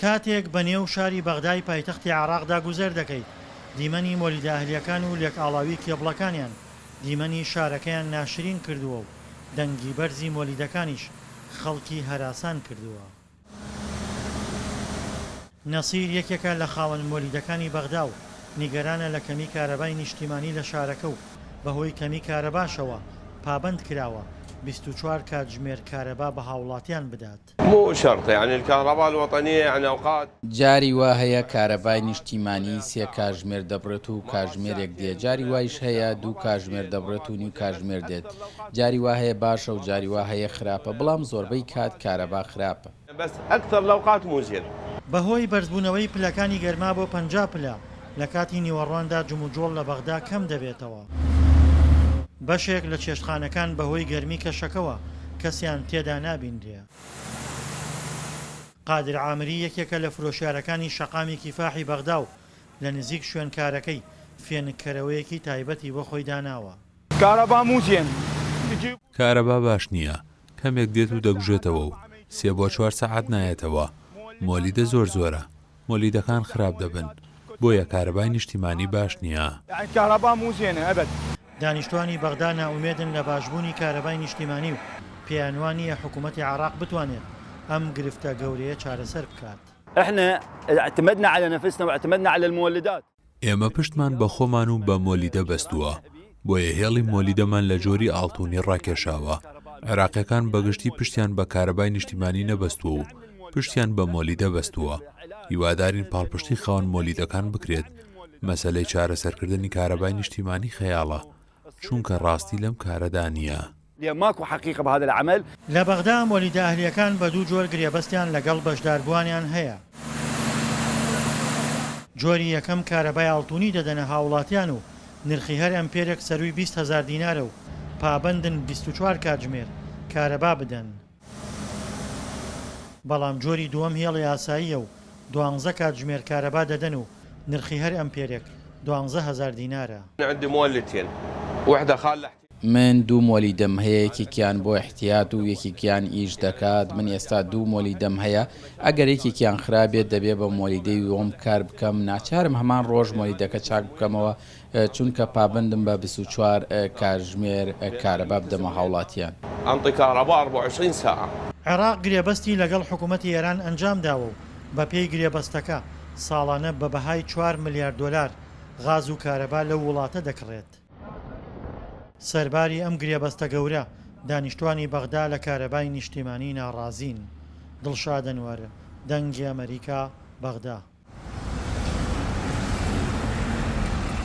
کاتێک بە نێو شاری بەغدای پایتەختی عێراقدا گوزەر دەکەیت، دیمەنی مۆلیدە ئەهلییەکان و لێکئاڵاوی کێبڵەکانیان دیمەنی شارەکەیان ناشرین کردووە و دەنگی بەرزی مۆلیدەکانیش خەڵکی هەراسان کردووە. نەسیر یەکێکە لە خاوەن مۆلیدەکانی بەغدا و نیگەرانە لە کەمی کارەبای نیشتیمانی لە شارەکە و بەهۆی کەمی کارەباشەوە پابەند کراوە 24 کاتژمێر کارەبا بە هاوڵاتیان بدات. مو شرط يعني الكهرباء الوطنية يعني اوقات. جاری وا هەیە کارەبای نیشتیمانی سێ کاژمێر دەبڕێت و کاژمێرێک دێ، جاری وایش هەیە دوو کاژمێر دەبڕێت و نیو کاژمێر دێت، جاری وا هەیە باشە و جاری وا هەیە خراپە، بڵام زۆربەی کات کارەبا خراپە. بس اکثر الاوقات مو زین. بەهۆی بەرزبوونەوەی پلەکانی گەرما بۆ 50 پلە، لە کاتی نیوەڕواندا جموجۆڵ لە بەغدا کەم دەبێتەوە. بەشێک لە چێشتخانەکان بەهۆی گەرمی کەشەکەوە کەسیان تێدا نابینرێ. قادر عامری یەکێکە لە فرۆشیارەکانی شەقامی کیفاحی بەغدا و لە نزیک شوێنکارەکەی فێنککەرەوەیەکی تایبەتی بۆ خۆی داناوە. کارەبا باش نییە، کەمێک دێت و دەکوژێتەوە و سێ بۆ چوار سەعات نایەتەوە، مۆلیدە زۆر زۆرە، مۆلیدەکان خراپ دەبن، بۆیە کارەبای نیشتیمانی باش نییە. دانیشتوانی بەغدا نائومێدن لە باشبوونی کارەبای نیشتیمانی و پێیانوانییە حکومەتی عێراق بتوانێت ئەم گرفتە گەورەیە چارەسەر بکات. ئێمە پشتمان بە خۆمان و بە مۆلیدە بەستووە، بۆیە هێڵی مۆلیدەمان لە جۆری ئاڵتونی ڕاکێشاوە، عێراقیەکان بەگشتی پشتیان بە کارەبای نیشتیمانی نەبەستووە و پشتیان بە مۆلیدە بەستووە، هیوادارین پاڵپشتی خاوەن مۆلیدەکان بکرێت، مەسەلەی چارەسەرکردنی کارەبای نیشتیمانی خەیاڵە، چونکە ڕاستی لەم کارەدا نییە. لە بەغدا مۆلیدە ئەهلییەکان بە دوو جۆر گرێبەستیان لەگەڵ بەشداربووانیان هەیە. جۆری یەکەم کارەبای ئاڵتونی دەدەنە هاوڵاتیان و نرخی هەر ئەمپێرێک سەرووی 20 هەزار دینارە و پابەندن 24 کاتژمێر کارەبا بدەن. بەڵام جۆری دووەم هێڵی ئاساییە و دوانزە کاتژمێر کارەبا دەدەن و نرخی هەر ئەمپێرێک 12 هەزار دینارە. من دوو مۆلیدەم هەیە یەکێکیان بۆ ئیحتیات و یەکێکیان ئیش دەکات، من ئێستا دوو مۆلیدەم هەیە ئەگەر یەکێکیان خراپ بێت دەبێ بە مۆلیدەی دووەم کار بکەم، ناچارم هەمان ڕۆژ مۆلیدەکە چاک بکەمەوە چونکە پابەندم بە 24 کاژمێر کارەبا بدەمە هاوڵاتیان. عێراق گرێبەستی لەگەڵ حکومەتی ئێران ئەنجامداوە و بەپێی گرێبەستەکە ساڵانە بە بەهای چوار ملیار دۆلار غاز و کارەبا لەو وڵاتە دەکڕێت. سەرباری ئەم گرێبەستە گەورە، دانیشتوانی بەغدا لە کارەبای نیشتیمانی ناڕازین. دڵشاد ئەنوەر، دەنگی ئەمەریکا، بەغدا.